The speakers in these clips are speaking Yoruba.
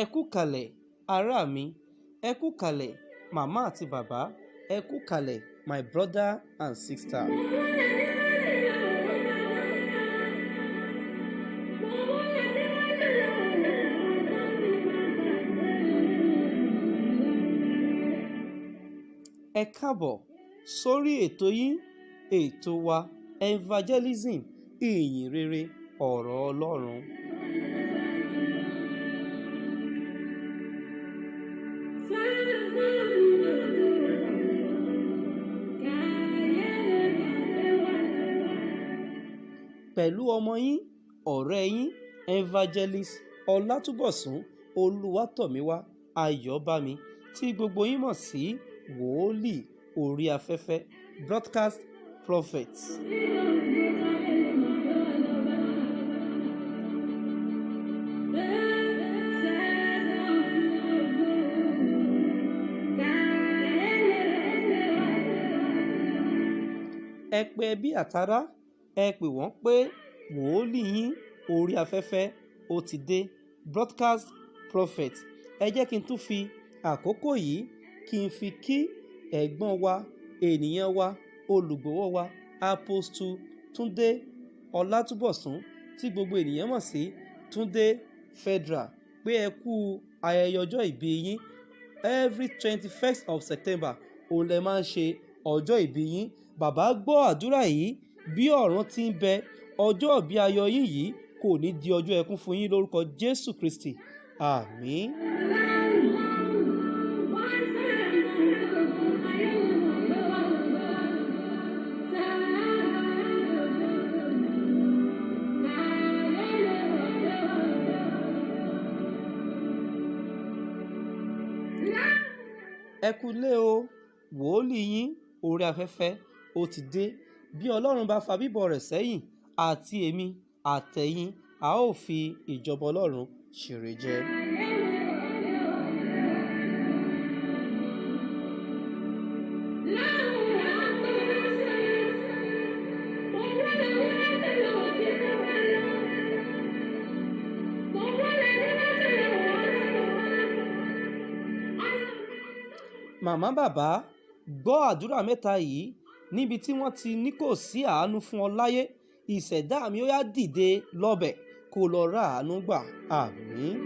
Ẹ kú kalẹ̀ ará mi, ẹ kú kalẹ̀ màmá àti bàbá, ẹ kú kalẹ̀ my brother and sister. Ẹ káàbọ̀ sórí ètò yín, ètò wa, Evangelism, ìyìn rere ọ̀rọ̀ Ọlọ́run. Pẹ̀lú ọmọ yín, ọ̀rẹ́ yín, Evangelist Ọlátúbọ̀sún Olúwatọ̀míwá Ayọ̀bámi, tí gbogbo yín mọ̀ sí Wòólì orí afẹ́fẹ́, broadcast prophet. Ẹ pe ẹbí àtará, ẹ pè wọ́n pé wòólì yín orí afẹ́fẹ́ ó ti dé, broadcast prophet. Ẹ jẹ́ kí n tún fi àkókò yìí kí n fi kí ẹ̀gbọ́n wa, ènìyàn wa, olùgbọ́wọ́ wa, Apostle Túndé Ọlátúbọ̀sún, tí gbogbo ènìyàn mọ̀ sí Túndé Federal, pé ẹ kú ayẹyẹ ọjọ́ ìbí yín. Every 21st of September òun lẹ máa ń ṣe ọjọ́ ìbí yín. Bàbá gbọ́ àdúrà yìí, bí ọ̀run ti ń bẹ, ọjọ́ ìbí ayọ̀ yín yìí kò ní di ọjọ́ ẹkún fún yín lórúkọ Jésù Kristi. Àmín. Ẹ kú ilé o, wòólì yín orí afẹ́fẹ́ ó ti dé. Bí Ọlọ́run bá fa bíbọ̀ rẹ̀ sẹ́yìn, àti èmi àtẹ̀yin, a ó fi ìjọba Ọlọ́run ṣeré jẹ. Màmá bàbá gbọ́ àdúrà mẹ́ta yìí níbi tí wọ́n ti ní kò sí àánú fún ọ láyé. Ìṣẹ̀dá mi ó yá dìde lọ́bẹ̀ kó lọ ra àánú gbà. Àmín.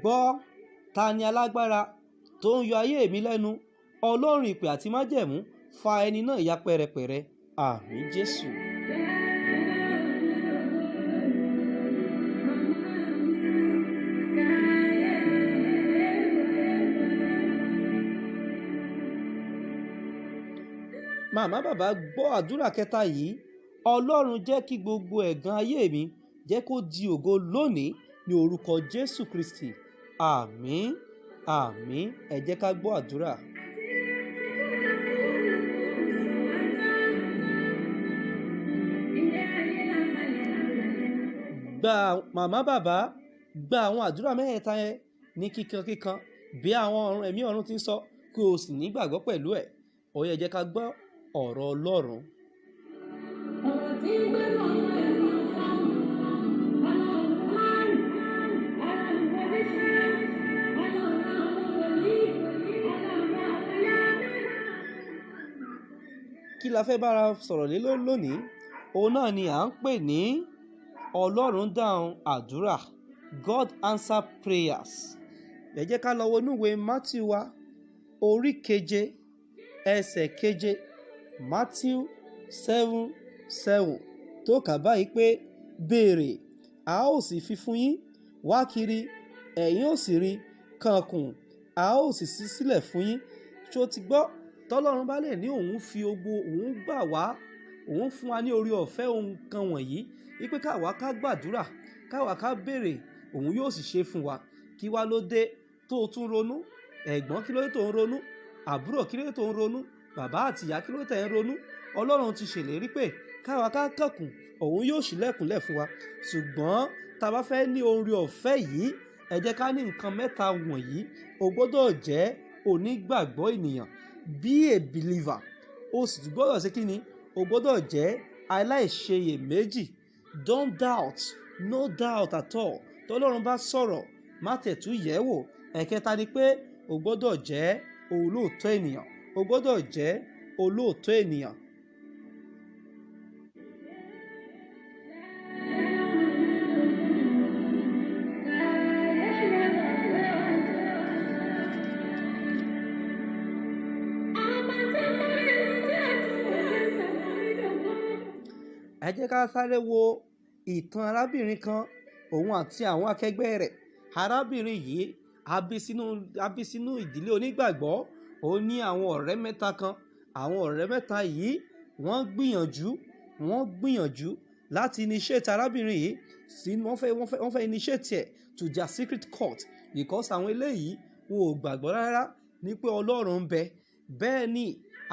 Gbọ́, ta ni alágbára tó ń yọ ayé mi lẹ́nu? Ọlọ́run ìpè àti májẹ̀mú fa ẹni náà ya pẹ̀rẹ̀pẹ̀rẹ̀. Àmín Jésù. Màmá bàbá gbọ́ àdúrà kẹta yìí. Ọlọ́run jẹ́ kí gbogbo ẹ̀gàn ayé mi jẹ́ kó di ògo lónìí ní orúkọ Jésù Kristi. Àmín, àmín. Ẹ jẹ́ ká gbọ́ àdúrà. Gba màmá bàbá, gba àwọn àdúrà mẹ́ẹ̀ẹ́ta yẹn ní kíkan kíkan bí àwọn ọ̀run ẹ̀mí ọ̀run ti ń sọ, kí o sì nígbàgbọ́ pẹ̀lú ẹ̀. Ó yẹ jẹ́ ká gbọ́ ọ̀rọ̀ Ọlọ́run. Ọ̀rọ̀ tí ń gbé lọ́wọ́ ẹ̀mí ọ̀fọ́n, Ọlọ́run márùn-ún, Ọlọ́run oníṣẹ́, Ọlọ́run àwọn wòlíì, Ọlọ́run àwọn yá. Kí la fẹ́ bára sọ̀rọ̀ lé lónìí? Òun náà ni à ń pè ní Ọlọ́run dáhùn àdúrà, God answer prayers. Ẹ jẹ́ ká lọ wo inú ìwé Matthew wa, orí keje, ẹsẹ̀ keje, Matthew 7:7, tó kà báyìí pé, béèrè, a ó sì fi fún yín, wá kiri, ẹ̀yin ó sì rí, kànkùn, a ó sì ṣí sílẹ̀ fún yín. Ṣé o ti gbọ́? Tọ́lọ́run bá lè ní òun fi ogbó òun gbà wá, òun fún wa ní oore ọ̀fẹ́ ohun kan wọ̀nyí, wípé káwa ká gbàdúrà, káwa ká béèrè, òun yóò sì ṣe fún wa. Kí wá ló dé tó tún ronú? Ẹ̀gbọ́n kí ló dé tó ń ronú? Àbúrò kí ló dé tó ń ronú? Bàbá àti ìyá kí ló dé tẹ̀ ń ronú? Ọlọ́run ti ṣèlérí pé káwa ká kànkùn, òun yóò ṣílẹ̀kùnlẹ̀ fún wa. Ṣùgbọ́n tá a bá fẹ́ ní oore ọ̀fẹ́ yìí, ẹ jẹ́ ká ní nǹkan mẹ́ta wọ̀nyí. O gbọdọ̀ jẹ́ onígbàgbọ́ ènìyàn. Be a believer. O sì tún gbọ́dọ̀ ṣe kí ni? O gbọ́dọ̀ jẹ́ aláìṣeyèméjì. Don't doubt, no doubt at all. Tọ́lọ́run bá sọ̀rọ̀, má tẹ̀tú yẹ̀ wò. Ẹ̀kẹta ni pé o gbọ́dọ̀ jẹ́ olóòótọ́ ènìyàn. O gbọ́dọ̀ jẹ́ olóòótọ́ ènìyàn. Ẹ jẹ́ ká sáré wo ìtàn arábìnrin kan, òun àti àwọn akẹgbẹ́ rẹ̀. Arábìnrin yìí a bí sínú ìdílé onígbàgbọ́. Ó ní àwọn ọ̀rẹ́ mẹ́ta kan. Àwọn ọ̀rẹ́ mẹ́ta yìí wọ́n gbìyànjú láti initiate arábìnrin yìí sínú, wọ́n fẹ́ initiate ẹ̀ to their secret cult, because àwọn eléyìí wọn ò gbàgbọ́ rárá ní pé Ọlọ́run ń bẹ. Bẹ́ẹ̀ ni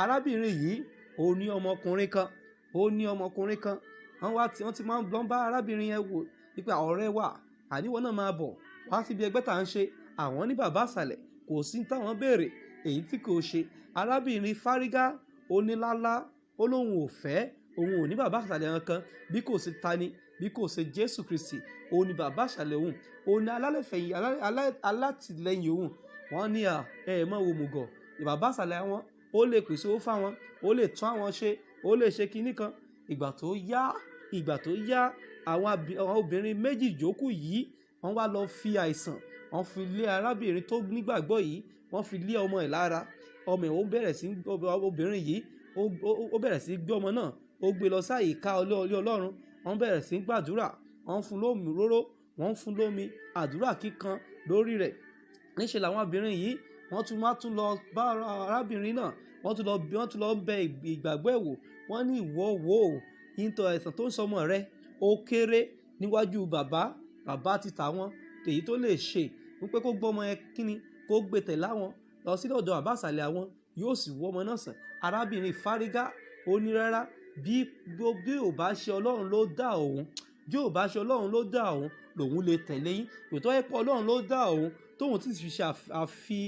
arábìnrin yìí, ó ní ọmọkùnrin kan, ó ní ọmọkùnrin kan. Wọ́n wá tí wọ́n ti máa ń lọ bá arábìnrin yẹn wò wípé, "Ọ̀rẹ́ wa, àníwọ̀ náà máa bọ̀ wá síbi ẹgbẹ́ tá à ń ṣe." Àwọn ní bàbá àsàlẹ̀, kò sí táwọn béèrè èyí tí kò ṣe. Arábìnrin fárígá, onílálá, ó lóun ò fẹ́, òun ò ní bàbá àsàlẹ̀ kankan bí kò sí tani, bí kò sí Jésù Kristi. Òun ni bàbá àsàlẹ̀ òun, òun ni alálẹ̀fẹ̀yìn, alátìlẹyìn òun. Wọ́n ní, à ẹ mọ̀ wo mùgọ̀, bàbá àsàlẹ̀ wọn, ó lè pèsè owó fáwọn, ó lè tún àwọn ṣe, ó lè ṣe kinní kan. Ìgbà tó yá, àwọn obìnrin méjì yòókù yìí, wọ́n wá lọ fi àìsàn, wọ́n fi lé arábìnrin tó nígbàgbọ́ yìí, wọ́n fi lé ọmọ ẹ̀ lára. Ọmọ ẹ̀, ó bẹ̀rẹ̀ sí, obìnrin yìí ó bẹ̀rẹ̀ sí gbé ọmọ náà, ó gbé lọ sí àyíká ilé Ọlọ́run. Wọ́n bẹ̀rẹ̀ sí gbàdúrà, wọ́n fún lómi òróró, wọ́n fún lómi àdúrà kíkan lórí rẹ̀. Níṣe làwọn obìnrin yìí, wọ́n tún máa tún lọ bá arábìnrin náà, wọ́n tún lọ bẹ ìgbàgbọ́ ẹ̀ wò. Wọ́n ní, "Ìwọ wò ó, ìtọ̀ àìsàn tó ń sọmọ rẹ ó kéré níwájú bàbá bàbá ti tàwọn, èyí tó lè ṣe wípé kó gbọ́ ọmọ yẹn kíni, kó gbé tẹ̀lé àwọn lọ sí ọ̀dọ̀ bàbá àsàlẹ̀ àwọn, yóò sì wọ́ ọmọ náà sàn." Arábìnrin fárígá, ó ní rárá, bí ò bá ṣe Ọlọ́run ló dá òun, bí ò bá ṣe Ọlọ́run ló dá òun lòun lè tẹ̀lé yín. Tòótọ́ ẹ pé Ọlọ́run ló dá òun, tóun sì fi ṣe àfi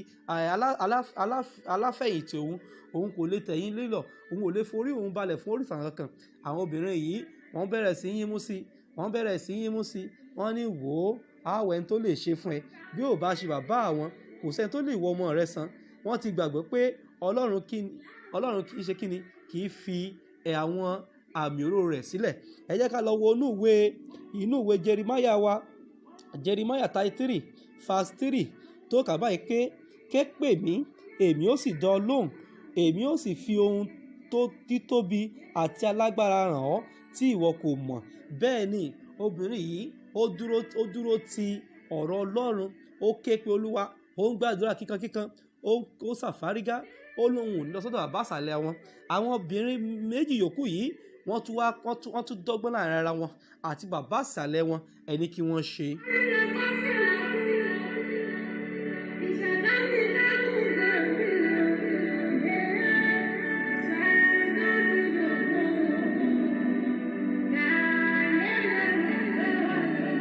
aláfẹ̀yìntì òun, òun kò lè tẹ̀yìn lílọ̀, òun ò lè forí òun balẹ̀ fún òrìṣà kankan. Àwọn obìnrin yìí, wọ́n bẹ̀rẹ̀ sí yín mú sí, wọ́n bẹ̀rẹ̀ sí yín mú sí. Wọ́n ní, "Wò ó, àwọ̀ ẹni tó lè ṣe fún ẹ, bí ò bá ṣe bàbá àwọn, kò sẹ́ni tó lè wọ ọmọ rẹ sàn." Wọ́n ti gbàgbọ́ pé Ọlọ́run kì í ṣe kíni, kì í fi àwọn àmì òróró rẹ̀ sílẹ̀. Ẹ jẹ́ ká lọ wo inú ìwé Jeremiah wa, Jeremiah 33 verse 3, tó kà báyìí pé, "Ké pè mí, èmi ó sì dán ọ lóhùn, èmi ó sì fi ohun tó títóbi àti alágbára hàn ọ́ tí ìwọ kò mọ̀." Bẹ́ẹ̀ ni obìnrin yìí, ó dúró ti ọ̀rọ̀ Ọlọ́run, ó ké pe Olúwa, ó ń gbàdúrà kíkankíkan, ó ṣàfárígá, ó lóun ò ní lọ sọ́dọ̀ bàbá àsàlẹ̀ wọn. Àwọn obìnrin méjì yòókù yìí, wọ́n tún dọ́gbọ́n láàrin ara wọn àti bàbá àsàlẹ̀ wọn, ẹni kí wọ́n ṣe. Ìṣẹ̀dá mi dákun gbèmí, ṣẹ̀dá mi dògbò, káyé lè wà lè.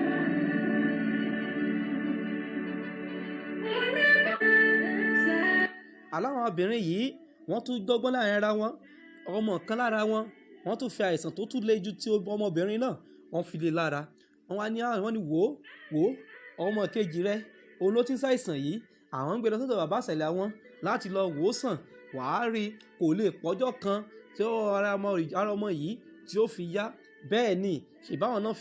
Aláwọn obìnrin yìí, wọ́n tún dọ́gbọ́n láàrin ara wọn. Ọmọ kan lára wọn, wọ́n tún fi àìsàn tó tún le ju ti ọmọbìnrin náà, wọ́n fi lé lára. Wọ́n wá ní, wọ́n ní, "Wò ó, wò ó, ọmọ kejì rẹ, òun ló ti ń ṣàìsàn yìí. Àwọn ń gbé lọ sọ́dọ̀ bàbá àsàlẹ̀ àwọn láti lọ wò ó sàn. Wàá rí, kò lè pọ́jọ́ kan tí ara ọmọ yìí tí ó fi yá." Bẹ́ẹ̀ ni, ṣèbí àwọn náà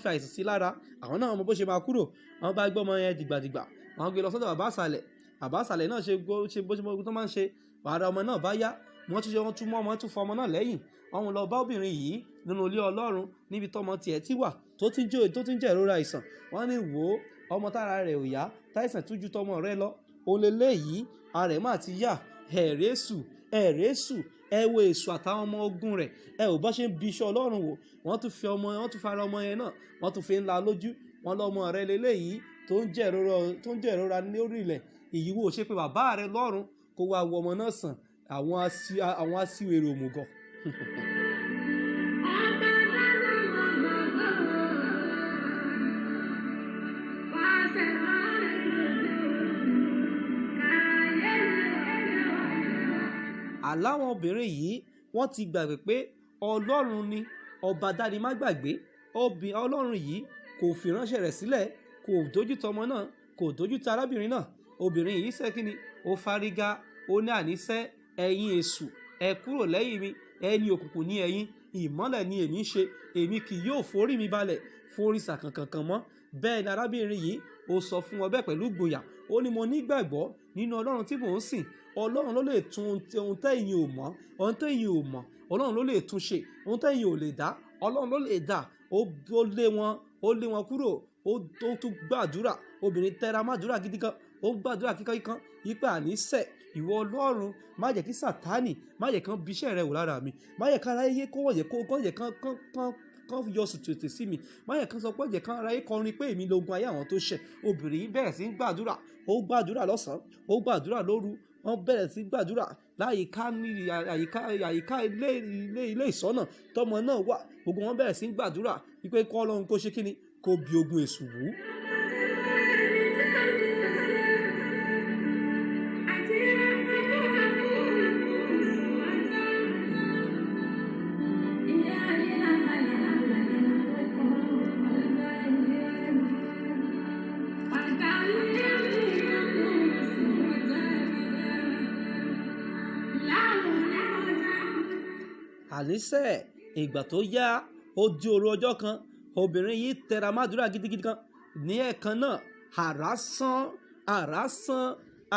fi àìsàn sí lára, àwọn náà mọ bó ṣe máa kúrò. Wọ́n bá gbé ọmọ yẹn dìgbàdìgbà, wọ́n gbé lọ sọ́dọ̀ bàbá àsàlẹ̀. Bàbá àsàlẹ̀ náà ṣe bó ṣe mọ tó máa ń ṣe. Ara ọmọ náà bá yá, wọ́n tún ṣe, wọ́n tún mú ọmọ, tún fa ọmọ náà lẹ́yìn. Wọ́n mú lọ bá obìnrin yìí nínú ilé Ọlọ́run níbi tí ọmọ tiẹ̀ ti wà, tó ti ń jẹ́ ìrora àìsàn. Wọ́n ní, "Wò ó, ọmọ tára rẹ̀ ò yá, táìsàn tún ju tọmọ rẹ lọ. Òun leléyìí, ara rẹ̀ máa ti yá." Ẹ̀rẹ́ èṣù, ẹ̀rẹ́ èṣù, ẹ wo èṣù àtàwọn ọmọ ogun rẹ̀. Ẹ ò bá ṣe ń bi iṣẹ́ Ọlọ́run wò. Wọ́n tún fi ara ọmọ yẹn náà, wọ́n tún fi ń la lójú. Wọ́n lọ́mọ rẹ leléyìí tó ń jẹ́ ìrora lórí ilẹ̀. Ìyíwò ṣe pé bàbá rẹ lọ́run kó wá wo ọmọ náà sàn. Àwọn aṣiwèrè òmùgọ̀. Ọba dáná mọ̀ pàṣẹ máa ń lò káyé lè wà. Àláwọn obìnrin yìí wọ́n ti gbàgbé pé Ọlọ́run ni ọba dáni má gbàgbé. Ọlọ́run yìí kò fi ìránṣẹ́ rẹ̀ sílẹ̀, kò dójú tì ọmọ náà, kò dójú tì arábìnrin náà. Obìnrin yìí ṣe kíni? Ó fárígá, ó ní, "Àníṣẹ́, ẹ̀yin èṣù, ẹ kúrò lẹ́yìn mi. Ẹni òkùnkùn ní ẹ̀yin, ìmọ́lẹ̀ ni èmi ń ṣe. Èmi kì yóò forí mi balẹ̀ forìṣà kankan kan mọ́." Bẹ́ẹ̀ ni arábìnrin yìí ó sọ fún wọn bẹ́ẹ̀ pẹ̀lú ìgboyà. Ó ní, "Mo nígbàgbọ́ nínú Ọlọ́run tí mò ń sìn. Ọlọ́run ló lè tún ohun tẹ́yin ò mọ̀, ohun tẹ́yin ò mọ̀, Ọlọ́run ló lè tún ṣe. Ohun tẹ́yin ò lè dá, Ọlọ́run ló lè dá." Ó lé wọn, ó lé wọn kúrò, ó tún gbàdúrà. Obìnrin tẹra màdúrà gidi gan. Ó gbàdúrà kíkan kíkan wípé, "Àníṣe, ìwọ Ọlọ́run, má jẹ́ kí Sátánì, má jẹ́ kán bí iṣẹ́ rẹ wò lára mi. Má jẹ́ ká aráyé kó wọ̀nyẹ kó kó jẹ́ kán kán kán kán yọ sùtùtù sí mi. Má jẹ́ kán sọ pé jẹ́ kán aráyé kọrin pé èmi lógun ayé àwọn tó ṣẹ̀." Obìnrin yìí bẹ̀rẹ̀ sí ń gbàdúrà. Ó gbàdúrà lọ́sàn-án, ó gbàdúrà lóru. Wọ́n bẹ̀rẹ̀ sí gbàdúrà láyìíká, ní àyíká ilé ìṣọ́nà tọmọ náà wà. Gbogbo wọn bẹ̀rẹ̀ sí gbàdúrà wípé kọ́ Ọlọ́run kó ṣe kíni, kó bi ogun èṣù wú. Àníṣe, ìgbà tó yá, ó di òru ọjọ́ kan, obìnrin yìí tẹra màdúrà gidigidi kan. Ní ẹ̀ẹ̀kan náà, àrá sán, àrá sán,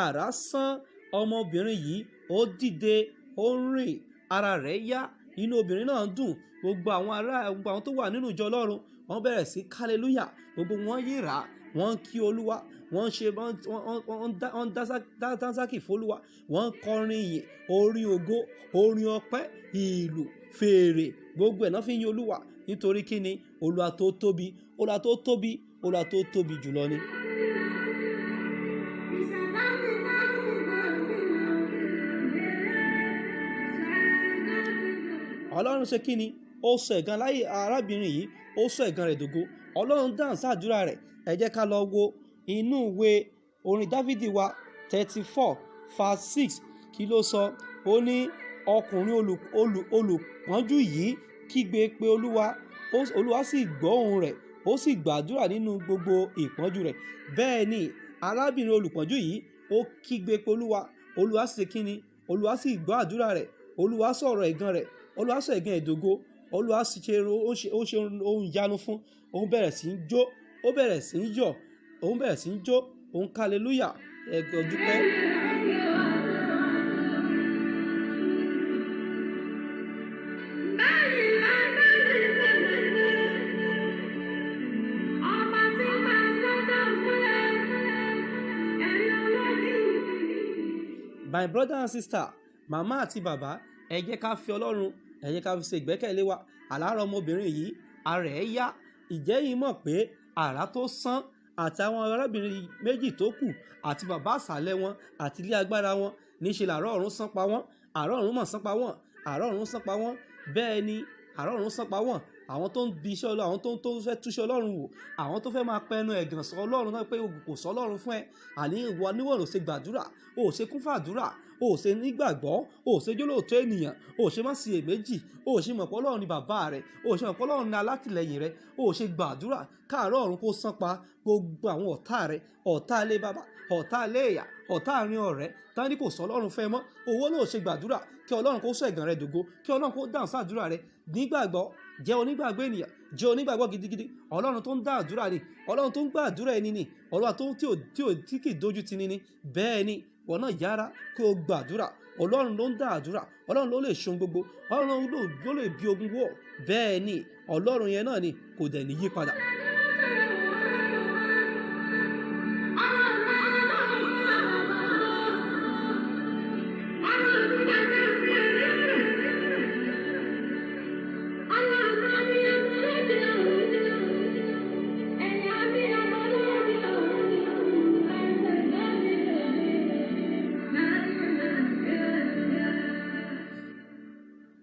àrá sán. Ọmọbìnrin yìí ó dìde, ó ń rìn, ara rẹ̀ yá, inú obìnrin náà dùn. Gbogbo àwọn ará, gbogbo àwọn tó wà nínú ìjọ Ọlọ́run, wọ́n bẹ̀rẹ̀ sí hallelujah. Gbogbo wọn yíra, wọ́n ń kí Olúwa, wọ́n ń ṣe, wọ́n ń dá dánsákì f'Olúwa, wọ́n ń kọrin ìyìn, orin ògo, orin ọpẹ́, ìlù, fèrè, gbogbo ẹ̀ náà fi ń yin Olúwa. Nítorí kíni? Olúwa tó tóbi, Olúwa tó tóbi, Olúwa tó tóbi jùlọ ni. Ọlọ́run ṣe kíni? Ó sọ ẹ̀gàn láyé arábìnrin yìí, ó sọ ẹ̀gàn rẹ̀ dògo. Ọlọ́run dáhùn sáàdúrà rẹ̀. Ẹ jẹ́ ká lọ wo inú ìwé orin Dáfídì wa 34 verse 6. Kí ló sọ? Ó ní, "Ọkùnrin olùpọ́njú yìí kígbe pé Olúwa, Olúwa sì gbọ́ ohùn rẹ̀, ó sì gbàdúrà nínú gbogbo ìpọ́njú rẹ̀." Bẹ́ẹ̀ ni arábìnrin olùpọ́njú yìí ó kígbe pé Olúwa, Olúwa sì ṣe kíni? Olúwa sì gbọ́ àdúrà rẹ̀. Olúwa sọ̀rọ̀ ẹ̀gàn rẹ̀, Olúwa sọ ẹ̀gàn ẹ̀ dògo. Olúwa sì ṣe, ó ṣe ohun ìyanu fún. Òun bẹ̀rẹ̀ sí ń jó, ó bẹ̀rẹ̀ sí ń yọ̀, òun bẹ̀rẹ̀ sí ń jó, òun hallelujah, ẹ̀gàn dúpẹ́. My brother and sister, màmá àti bàbá, ẹ jẹ́ ká fi Ọlọ́run, ẹ jẹ́ ká fi ṣe ìgbẹ́kẹ̀lé wa. Àlárọ̀ ọmọbìnrin yìí, ara ẹ̀ yá. Ìjẹ́ yìí mọ̀ pé àrá tó sán àti àwọn arábìnrin méjì tó kù àti bàbá àsàlẹ̀ wọn àti ilé agbára wọn, níṣe làárọ̀ ọ̀run sán pa wọ́n. Àárọ̀ ọ̀run mọ̀ sán pa wọ́n, àárọ̀ ọ̀run sán pa wọ́n. Bẹ́ẹ̀ ni àárọ̀ ọ̀run sán pa wọ́n. Àwọn tó ń bi iṣẹ́ Ọlọ́run, àwọn tó ń fẹ́ túṣẹ́ Ọlọ́run wò, àwọn tó fẹ́ máa pẹnu ẹ̀gàn sọ Ọlọ́run náà pé kò sọ Ọlọ́run fún ẹ. Àní ìwọ níwọ̀n ló ṣe gbàdúrà, o ò ṣe kún fún àdúrà, o ò ṣe nígbàgbọ́, o ò ṣe jólóòtọ́ ènìyàn, o ò ṣe má sí èméjì, o ò ṣe mọ̀ pé Ọlọ́run ni bàbá rẹ, o ò ṣe mọ̀ pé Ọlọ́run ni alátìlẹyìn rẹ, o ò ṣe gbàdúrà káàárọ̀ ọ̀run kó sán pa gbogbo àwọn ọ̀tá rẹ, ọ̀tá ilé bàbá, ọ̀tá ilé ìyá, ọ̀tá àárín ọ̀rẹ́, tán ní kò sọ Ọlọ́run fẹ́ mọ́. Owó ló ṣe gbàdúrà kí Ọlọ́run kó sọ ẹ̀gàn rẹ dògo, kí Ọlọ́run kó dáhùn sáàdúrà rẹ. Nígbàgbọ́, jẹ́ onígbàgbọ́ ènìyàn, jẹ́ onígbàgbọ́ gidigidi. Ọlọ́run tó ń dá àdúrà ni, Ọlọ́run tó ń gbà àdúrà ẹni ni, Ọlọ́run tó tí ò tí ò tí kì í dojú ti ni ni. Bẹ́ẹ̀ ni ìwọ náà yára kó o gbàdúrà. Ọlọ́run ló ń dá àdúrà, Ọlọ́run ló lè ṣe ohun gbogbo, Ọlọ́run ló lè bí ogun wọ̀. Bẹ́ẹ̀ ni Ọlọ́run yẹn náà ni kò dẹ̀ ní yí padà.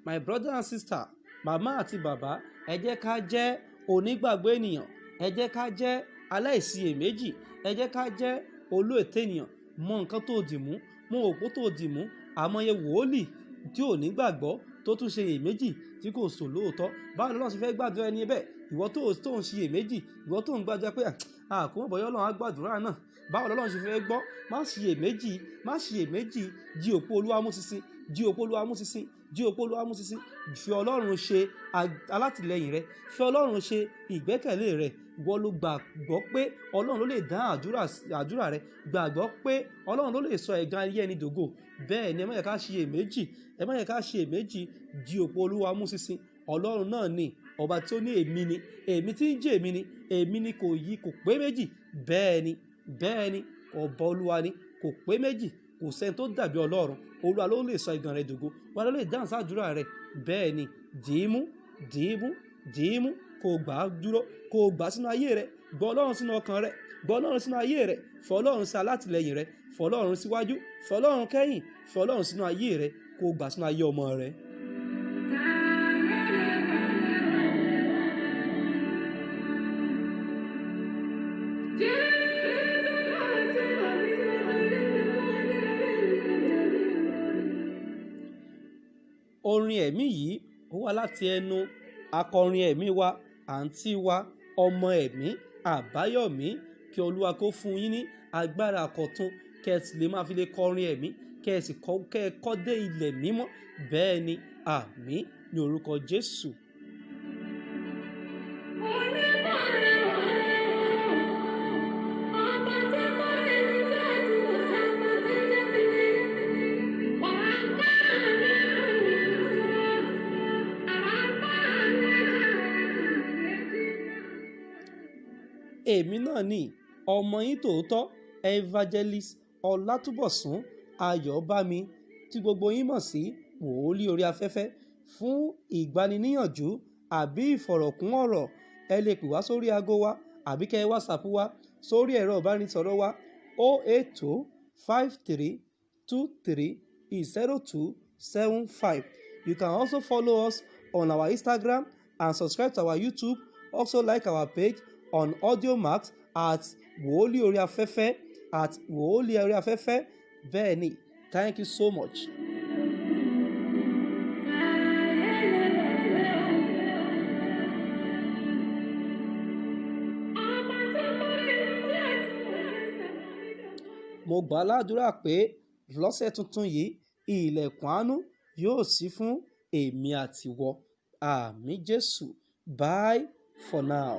My brother and sister, màmá àti bàbá, ẹ jẹ́ ká jẹ́ onígbàgbọ́ ènìyàn, ẹ jẹ́ ká jẹ́ aláìsiyèméjì, ẹ jẹ́ ká jẹ́ olóòótọ́ ènìyàn. Mọ nǹkan tó dì mú, mọ òpó tó dì mú. Àmọye wòlíì tí ò ní gbàgbọ́, tó tún ṣe iyèméjì, tí kò sọ lóòótọ́, báwo ni Ọlọ́run ṣe fẹ́ gbàdúrà ẹni bẹ́ẹ̀? Ìwọ tó ń ṣe iyèméjì, ìwọ tó ń gbàdúrà pé kò mọ̀ bóyá Ọlọ́run á gbàdúrà náà, báwo ni Ọlọ́run ṣe fẹ́ gbọ́? Má ṣe iyèméjì, má ṣe iyèméjì. Di òpó Olúwa mú ṣinṣin, di òpó Olúwa mú ṣinṣin, di òpó Olúwa mú ṣinṣin. Fi Ọlọ́run ṣe alátìlẹ́yìn rẹ, fi Ọlọ́run ṣe ìgbẹ́kẹ̀lé rẹ. Ìwọ ló gbàgbọ́ pé Ọlọ́run ló lè dá àdúrà rẹ, gbàgbọ́ pé Ọlọ́run ló lè sọ ẹ̀gàn ayé ẹni dògo. Bẹ́ẹ̀ ni, ẹ má jẹ́ ká ṣe iyèméjì, ẹ má jẹ́ ká ṣe iyèméjì. Di òpó Olúwa mú ṣinṣin. Ọlọ́run náà ni ọba tí ó ní èmi ni, èmi tí ń jẹ́ èmi ni, èmi ni kò yí, kò pé méjì. Bẹ́ẹ̀ ni, bẹ́ẹ̀ ni, ọba Olúwa ni, kò pé méjì, kò sẹ́ni tó dàbí Ọlọ́run. Olúwa ló lè sọ ẹ̀gàn rẹ dògo, Olúwa ló lè dáhùn sádúrà rẹ. Bẹ́ẹ̀ ni, dìímú, dìímú, dìímú, kò gbà á dúró, kò gbà sínú ayé rẹ. Gbọ́ Ọlọ́run sínú ọkàn rẹ, gbọ́ Ọlọ́run sínú ayé rẹ, fọ Ọlọ́run sí alátìlẹ́yìn rẹ, fọ Ọlọ́run síwájú, fọ Ọlọ́run kẹ́yìn, fọ Ọlọ́run sínú ayé rẹ, kò gbà sínú ayé ọmọ rẹ. Orin ẹ̀mí yìí ó wá láti ẹnu akọrin ẹ̀mí wa, àǹtí wa, ọmọ ẹ̀mí Àbáyọ̀mí. Kí Olúwa kó fún yín ní agbára àkọ́tún, kí ẹ sì lè máa fi lè kọrin ẹ̀mí, kí ẹ sì kọ́, kí ẹ kọ́ dé ilẹ̀ mímọ́. Bẹ́ẹ̀ ni, àmín ní orúkọ Jésù. Èmi náà ni ọmọ yín tòótọ́, Evangelist Ọlátúnbọ̀sún Ayọ̀bámi, tí gbogbo yín mọ̀ sí Wòlíì orí afẹ́fẹ́. Fún ìgbaniníyànjú àbí ìfọ̀rọ̀kún ọ̀rọ̀, ẹ lè pè wá sórí ago wa àbí kẹ́ WhatsApp wa sórí ẹ̀rọ ìbánisọ̀rọ̀ wa 08253230275. You can also follow us on our Instagram and subscribe to our YouTube. Also like our page on Audiomack at Wòlíì orí afẹ́fẹ́, at Wòlíì orí afẹ́fẹ́. Bẹ́ẹ̀ ni, thank you so much. Mo gbà á ládùúrà pé lọ́sẹ̀ tuntun yìí, ilẹ̀kùn àánú yóò ṣí fún èmi àtìwọ. Àmín Jésù. Bye for now.